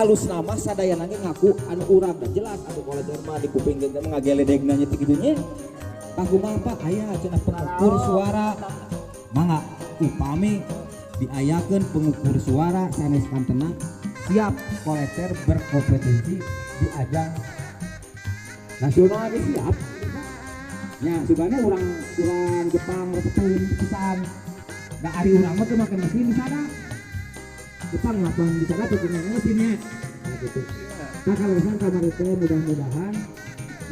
Alus nama sadayana ge ngaku anu urang da jelas anu kolecer mah di kuping teh mah ngageledegna nya teh kitu nya. Tah kumaha, Pak, aya cenah pengukur suara? Mangga upami diayakeun pengukur suara sanes kantena siap kolecer berkompetisi di ajang nasional ge siap. Nya sugana urang urang Jepang resepeun pisan. Da ari urang mah teu make mesin di sana. Jepang mah di sana teu kudu mesinnya. Nah gitu. Nah kaleresan kamari teh mudah-mudahan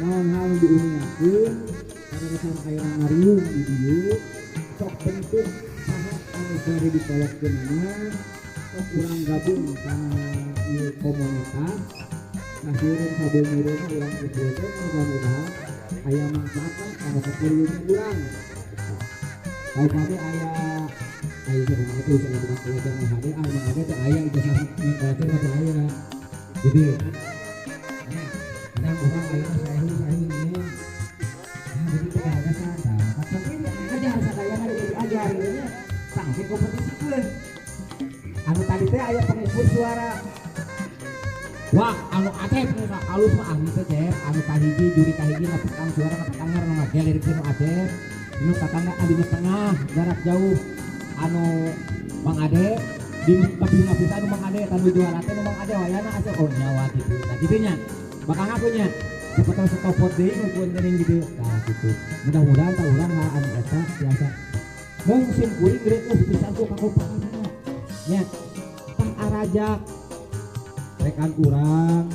naon hal nu diuningakeun kaleresan ayeuna ngariung di dieu sok bentuk saha anu bade dikolotkeunana sok urang gabung kana ieu komunitas. Kasieureun sabeuneureunna urang kumpulkeun, mudah-mudahan aya manfaatna kana kapuriunna urang. Kaupami aya aya sakumaha teh usaha tukang kolecer mah hade ah mah hade teh aya ijazah kolecer mah teh aya. Jadi nya kadang urang ayeuna saehu saehu nya. Nah jadi teh kaleresan tah tapi diajar sadayana diajar ieu nya tah kompetisikeun. Anu tadi teh aya pengukur suara. Wah, anu Acep nu alus mah ahli teh Cep, anu kahiji juri kahiji ngapetang suara ngapetang nu ngagelirkeun nu Acep, nu tatangga anu di tengah jarak jauh anu Mang Ade di tapi ngapisan anu Mang Ade tanu juara teh nu Mang Ade wayana asa oh nyawa kitu. Nah kitu nya. Bakal ngaku nya. Siapa tahu setopot deui ngumpulkeun geuning gitu. Nah kitu. Mudah-mudahan tah urang anu eta biasa. Mung sim kuring reueus pisan ku kakompakanna. Nya. Tah arajak rekan urang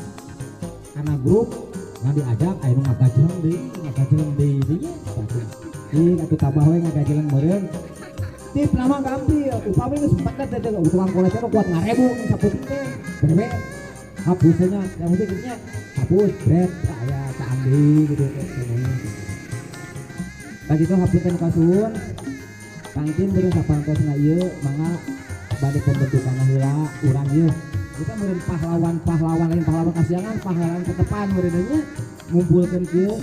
kana grup ngan diajak aya nu ngagajeleng deui dinya. Ih atuh tabah we ngagajeleng meureun. Tip nama gampil, upami geus paket teh tukang kolecer kuat ngarebu saputing teh. Berewe hapusnya, yang penting kitu nya hapus bret aya caambi gitu teh semuanya. Tah kitu hapunten kasuhun. Tangkin beureum sapantosna ieu mangga bade pembentukan heula urang ieu. Kita meureun pahlawan-pahlawan lain pahlawan kasiangan, pahlawan ketepan meureun nya ngumpulkeun kieu.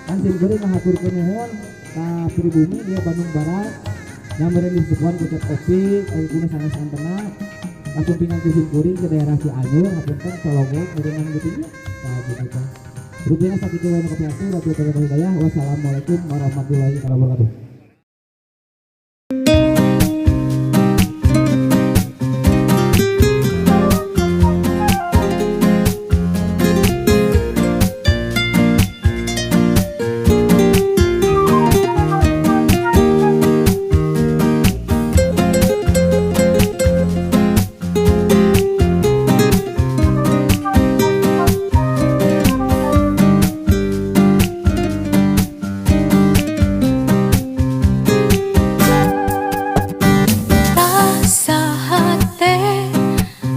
Kan sim kuring ngahaturkeun nuhun ka pribumi dia Bandung Barat. Yang meureun disepuan ku Cep Opik, aya kuno sanes antena. Kasumpingan ku sim kuring ke daerah Cianjur, hapunten Cologo meureunnan kitu nya. Tah kitu teh. Rupina sakitu wae nu kapihatur, wabillahi taufiq hidayah. Wassalamualaikum warahmatullahi wabarakatuh. Rasa hate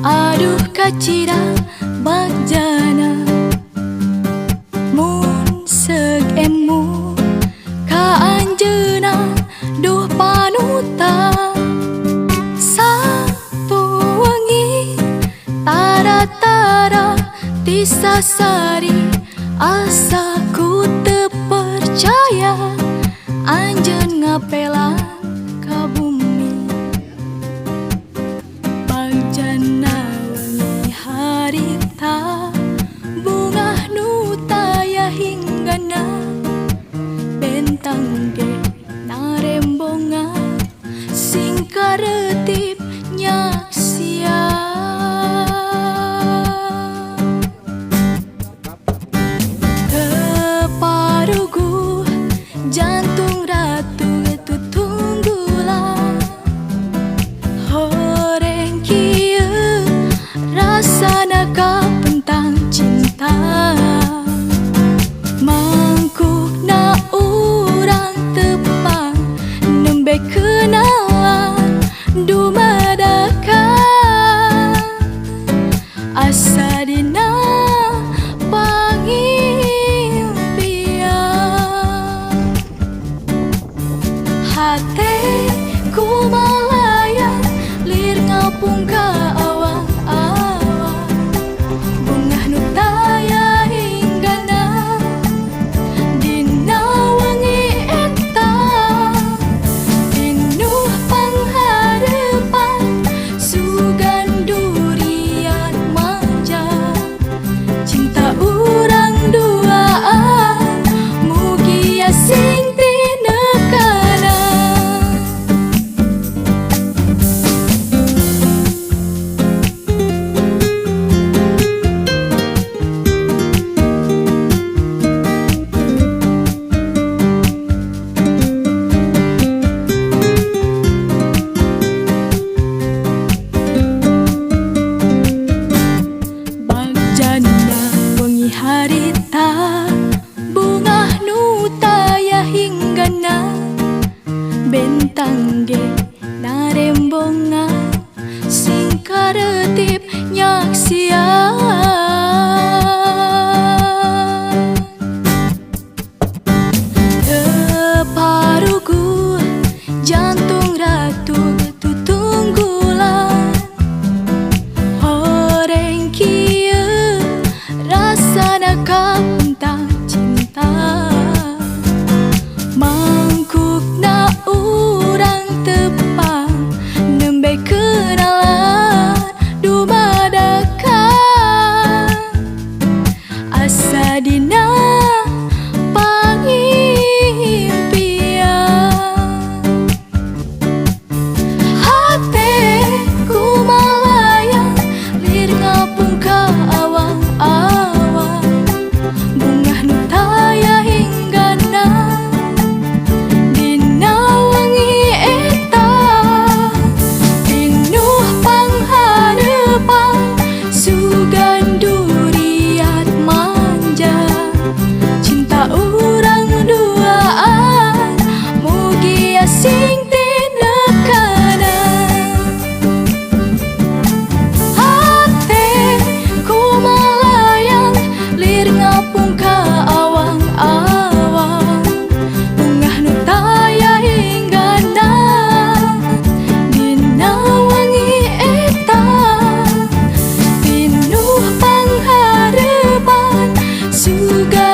aduh kacida bagjana mun seuk emu ka anjeunna duh panutan satu wengi tara-tara tisasari asa ku teu percaya anjeun ngapelan ka bumi bagjana wengi harita bungah nu taya hinggana bentang ge narembongan sing karetip nyaksian teparugu jantung ratu tutun. Duga.